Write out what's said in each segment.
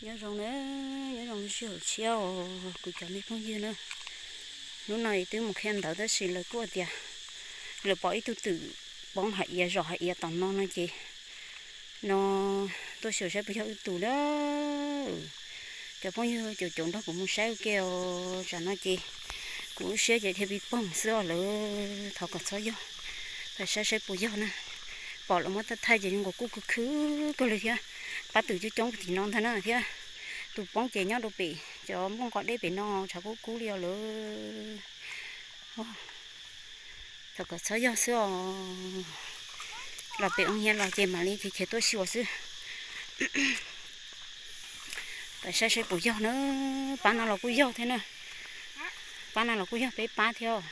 Nyob zoo na, nyob zoo sij hawm tshiab os kuv cov me phooj ywg na. Hnub no twb mus qhia ntawv tab sis lawv kuj tias lawv pom ib tug twm poob hauv iav zom hauv iav tom no no ces no tuaj xyuas saib puas yog wb tus na. Cov phooj ywg caum caum nrog kuv mus saib ua ke os. Tsam no ces kuv lub siab ces dhia pib poog xwb os lawv, thov kom txhob yog. Pab saib saib puas yog na. Pom lawv muab thaij thaij ces zoo nkaus kuj khwv khwv kawg li thiab. Pab twm coob coob tim no ntag na thiab. Tus poob ces nyob rau pem cov nplooj nqos deb pem no, tshav kub kub li os lawv. Thov kom txhob yog xwb os. Los pem ua nyiav los ces mam li khiav khiav tuaj xyuas xwb. Pab saib saib puas yog na. Pab no los kuj yog thiab na. Pab no los kuj yog peb pab thiab.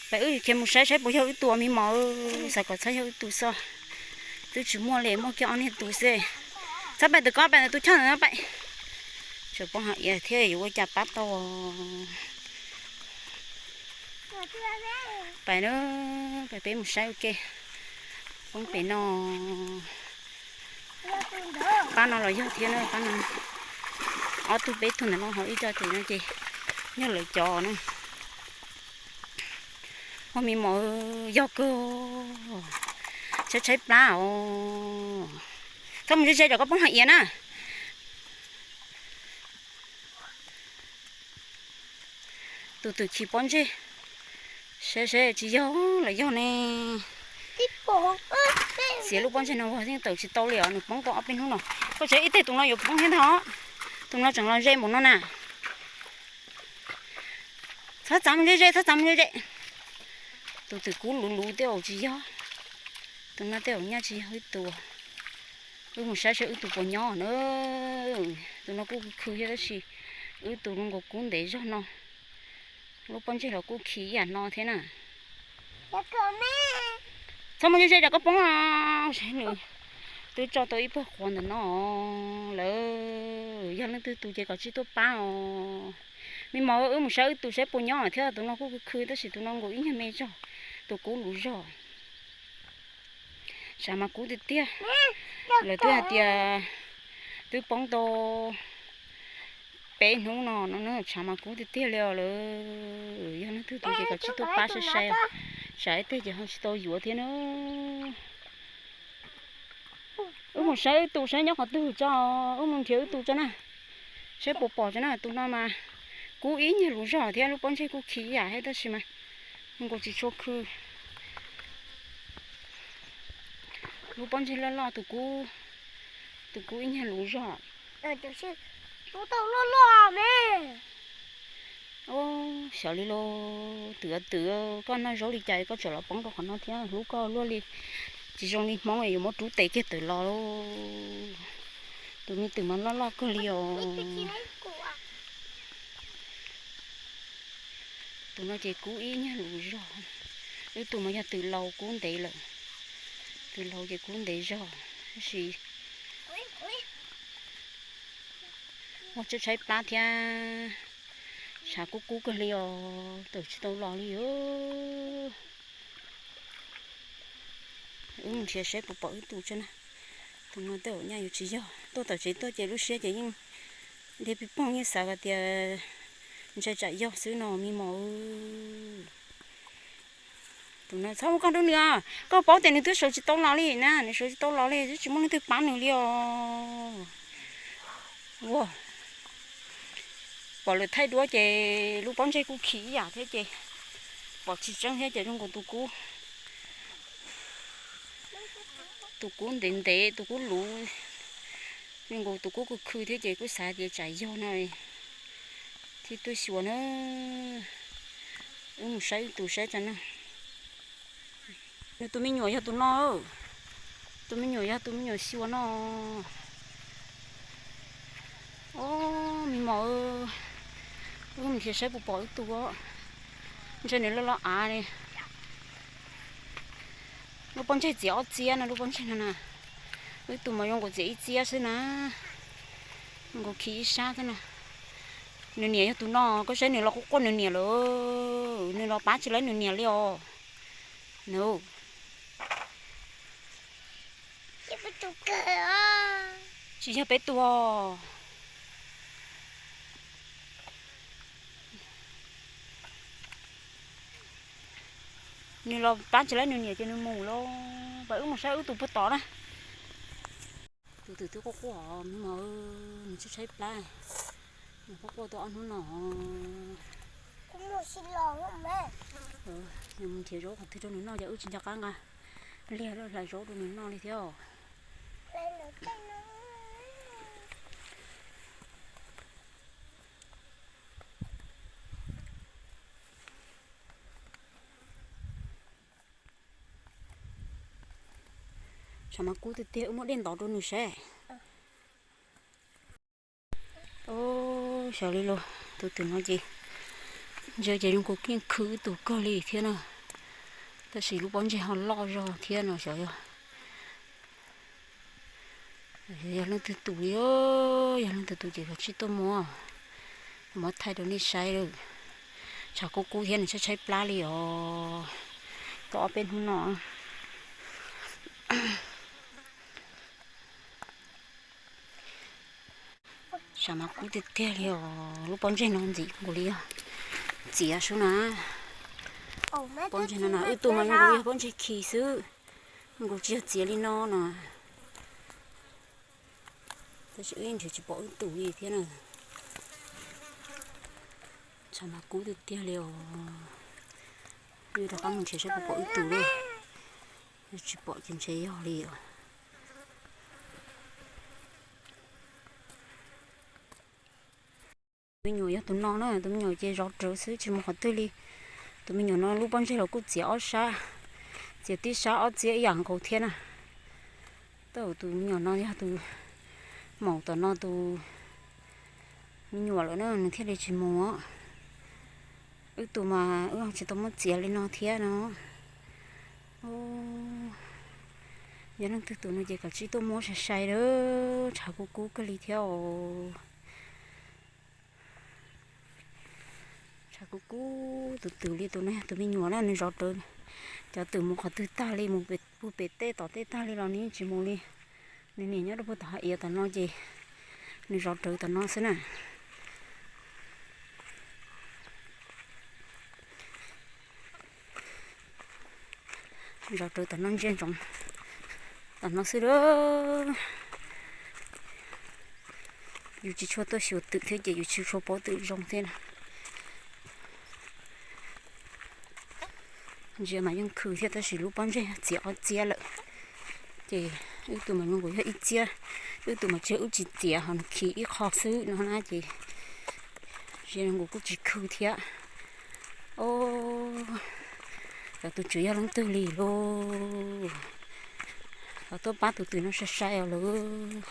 Pab wb khiav mus saib saib puas yog wb tus me mos, xav kom txhob yog wb tus xwb. Twb tsis muaj li, muaj kiag ob niag tus xwb. Txhob pais twm ko, pais ntawm tus choj ntawd pais. Tseem poob hauv iav thiab yuav ua cas pab tau. Pais na, pais peb mus saib ua ke. Poob pem no. Pab no los yog thiab na, pab no. Ob tug peb tug ntawm no ho ib co ces no ces yog lawv cov na. Ua me mos yog kawg. Tshaib tshaib plab os. Txhob mus ze ze, tsam koj poob hauv iav na. Tus twm khi pob ntseg, saib saib tsis yog los yog ne. Txiav lub pob ntseg no vag yeej tawm tsis tau li os, nws poob tau ob peb hnub no. Koj tsev ib teg tus no yuav poob thiab ntag. Tus no tseem los ze npaum no na. Txhob txav mus ze ze, txhob txav mus ze ze. Tus twm kub luv luv tej zaum tsis yog. Tus no tej zaum nyaj tsis yog wb tus. Wb mus saib saib wb tus puas nyob na. Tus no kuj khwv thiab tab sis wb tus zoo nkaus kub ntev zog no. Lub pob ntseg los kuj khi ib yam no thiab na. Txhob mus ze ze, tsam koj poob. Nws twb tso tau ib pawg quav ntawm no lawm. Yog leej twg tus ces kom tsij tuaj pab os. Me mos, wb mus saib wb tus saib puas nyob thiab. Tus no kuj khwv khwv tab sis tus no nkaus ib nyuag me zog, tus kub luv zog. Tshav mas kub tiag tiag. Lawv twb hais tias twb poob tau peb hnub no no, tshav mas kub tiag tiag li os lawm. Yog leej twg tus ces kom tsij tuaj pab sai sai. Tsam ib teg ces ho tsis tau yuav thiab na. Wb mus saib wb tus saib nyob qhov twg tso, wb mus nrhiav wb tus tso na. Saib puas pom tso na, tus no mas kub ib nyuag luv zog thiab lub pob ntseg kuj khi ib yam thiab tab sis mas nkaus tsis tshua khwv. Lub pob ntseg loj loj, tus kub, tus kub ib nyuag luv zog. Xyov li lauj, twm twm, koj noj zaub li cas koj tseem los poob rau qhov no thiab, hlub koj luaj li. Tsis zoo li Hmoob yuav muab rub tes kiag tawm los lauj. Tus me twm mas loj loj kawg li os. Tus no ces kub ib nyuag luv zog. Wb tus mas yog twm laus kub ntev lawm. Twm laus ces kub ntev zog, tab sis ua tshaib tshaib plab thiab, tshav kub kub kawg li os, tawm tsis tau los li os. Wb mus nrhiav saib puas pom wb tus tso na. Tus no tej zaum nyaj yuav tsis yog, tuaj tom tsev tuaj ces lub siab ces yeej dhia pib poog, yeej xav hais tias ntshe tsam yog xwb no me mos. Tus no txhob muab koj rau nws os, koj paub tias nws twb sawv tsis tau los li na, nws sawv tsis tau los li twb tsis muaj leej twg pab nws li os. Ua, pom lawv thaij duab ces lub pob ntseg kuj khi ib yam thiab ces pom tsis tseeb thiab ces zoo nkaus tus kub, tus kub ntev ntev, tus kub luv, zoo nkaus tus kub khwv khwv thiab ces kuj xav tias tsam yog no thiaj tuaj xyuas na. Wb mus saib wb tus saib tso na. Nws tus me nyuam yog tus no, tus me nyuam yog tus me nyuam xyuas no. Ob, me mos, wb mus nrhiav saib puas pom wb tus, ntshe nws loj loj av li. Lub pob ntseg txiav ob txiab no, lub pob ntseg no na. Wb tus mas zoo nkaus txiav ib txiab xwb na. Nkaus khi ib sab xwb na. Nws niam yog tus no, koj saib nws los quaj quaj nws niam lawm. Nws los pab tsis laib nws niam li os. Nws tsis yog peb tus os. Nws los pab tsis laib nws niam ces nws mus lawm. Pab wb mus saib wb tus puag tod na. Tus twm twb quaj quaj, nws tshaib tshaib plab, nws quaj quaj tau ob hnub no. Nws mus nrhiav zaub qhov twg rau nws noj, ces wb tsis nco qab nqa liag hlais zaub rau nws noj li thiab. Tshav mas kub tiag tiag, wb muab dej ntov rau nws saib. Xyov li los tus twm no ces ntsia ces zoo nkaus keej khw wb tus kawg li thiab na. Tab sis lub pob ntseg ho loj zog thiab no xyov yog, yog leej twg tus li. Yog leej twg tus ces kav tsij tuaj muab, muab thaij rau nej saib lawm. Tshav kub kub thiab nws tshaib tshaib plab li os. Tau ob peb hnub no. Tshav mas kub tiag tiag li os, lub pob ntseg no ntxim nkaus li yog txiav xwb na. Pob ntseg no na, wb tus mas nkaus yog pob ntseg khi xwb, nkaus tsis yog txiav li no na. Tab sis wb yeej nrhiav tsis pom wb tus li thiab na. Tshav mas kub tiag tiag li os. Wb rov qab mus nrhiav saib puas pom wb tus li. Tsis pom ces ntshe yog li os. Me nyuam yog tus no na, tus me nyuam ces zov rawv xwb tsis mus qhov twg li. Tus me nyuam no lub pob ntseg los kuj txiav ob sab, txiav tib sab ob txiab ib yam nkaus thiab na. Tab sis tus me nyuam no yog tus maum tom no tus me nyuam lawm na, nws thiaj li tsis mus. Wb tus mas wb tsis tau muab txiav li no thiab no. Yog leej twg tus no ces kav tsij tuaj muab sai sai lawm, tshav kub kub kawg li thiab os. Tshav kub kub tus twm li, tus no yog tus me nyuam na, nws zov rawv. Cov twm mus qhov twg tag li, mus puag pem tej tom tej tag li los nws yeej tsis mus li. Nws niam nyob rau puag tom hav iav tom no ces nws zov rawv tom no xwb na. Zov rawv tom no ntsia ntsoov tom no xwb lawm. Yus tsis tshua tuaj xyuas twm thiab ces yus tsis tshua paub twm zoo thiab na. Ntsia mas yeej khw thiab tab sis lub pob ntseg txiav ob txiab lawm. Ces wb tus mas zoo nkaus yog ib txiab, wb tus mas tsis yog wb tsis txiav ho nws khi ib qho xwb no na ces zoo nkaus kuj tsis khw thiab. Os, cov tus tswv yog leej twg li lauj? Los tuaj pab tus twm no sai sai os lawm,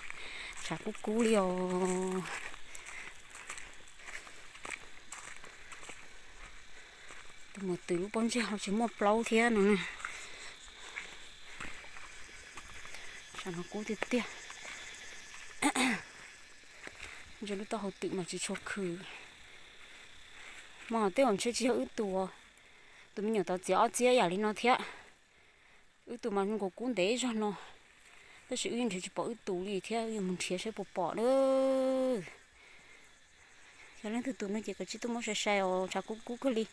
tshav kub kub li os. Tus muam twm lub pob ntseg ho tsis muaj plaub thiab no. Tshav no kub tiag tiag. Ntsia lub taub hau twm mas tsis tshua khw. Mas tej zaum ntshe tsis yog wb tus, tus me nyuam tod txiav ob txiab yam li no thiab. Wb tus mas zoo nkaus kub ntev zog no, tab sis wb yeej nrhiav tsis pom wb tus li thiab, wb yuav mus nrhiav saib puas pom na. Yog leej twg tus no ces kav tsij tuaj muab sai sai os, tshav kub kub kawg li.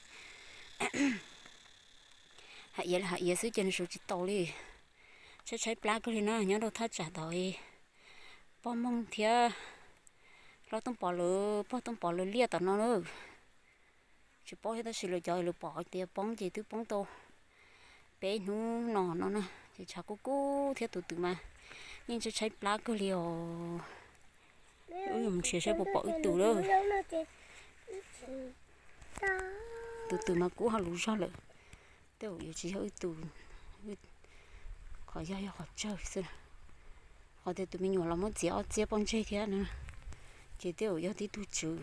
Hav iav li hav iav xwb ces nws sawv tsis taus li. Tshaib tshaib plab kawg li na, nyob rau thaj tsam tod, pog Hmoob thiab hlob Tooj Pov lawv, pog Tooj Pov lawv liaj tom no na. Tsis paub thiab tab sis lawv cov lawv pom hais tias poob ces twb poob tau peb hnub no no na, ces tshav kub kub thiab tus twm mas yeej tshaib tshaib plab kawg li os. Wb yuav mus nrhiav saib puas pom wb tus lawm. Tus twm mas kub ho luv zog lawm. Tej zaum yuav tsis yog wb tus, qhov yog yog qhov tsawg xwb. Qhov tias tus me nyuam los muab txiav ob txiab pob ntseg thiab na, ces tej zaum yog tib tug tswv.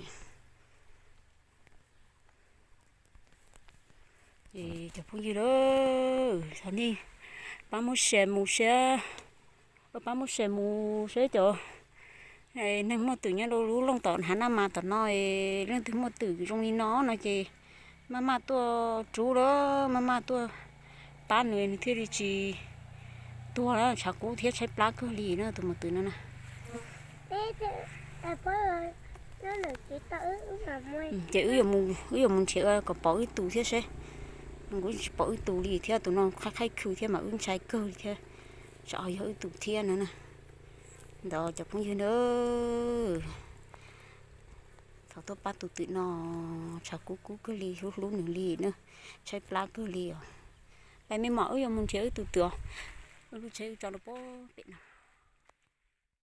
Es cov phooj ywg lawm, thov nej pab muab share mus saib, pab muab share mus saib cov neeg muaj twm nyob rau lub looj tom hav Naj Mas tom no, leej twg muaj twm zoo li no no ces maj maj tuaj rub lawm, maj maj tuaj pab nws, nws thiaj li tsis tuag na, tshav kub thiab tshaib plab kawg li na tus muam twm no na. Ces wb yuav mus nrhiav kom pom wb tus thiab seb. Kuv tsis pom wb tus li thiab, tus no qhaib qhaib khw thiab mas wb ntshai kawg li thiab. Tsam ho yog wb tus thiab no na. Ntawd cov phooj ywg na, thov tuaj pab tus twm no, tshav kub kub kawg li, hlub hlub nws li na, tshaib plab kawg li os. Peb me mom, wb yuav mus nrhiav wb tus twm os. Wb lub tsheb wb tso rau pem no.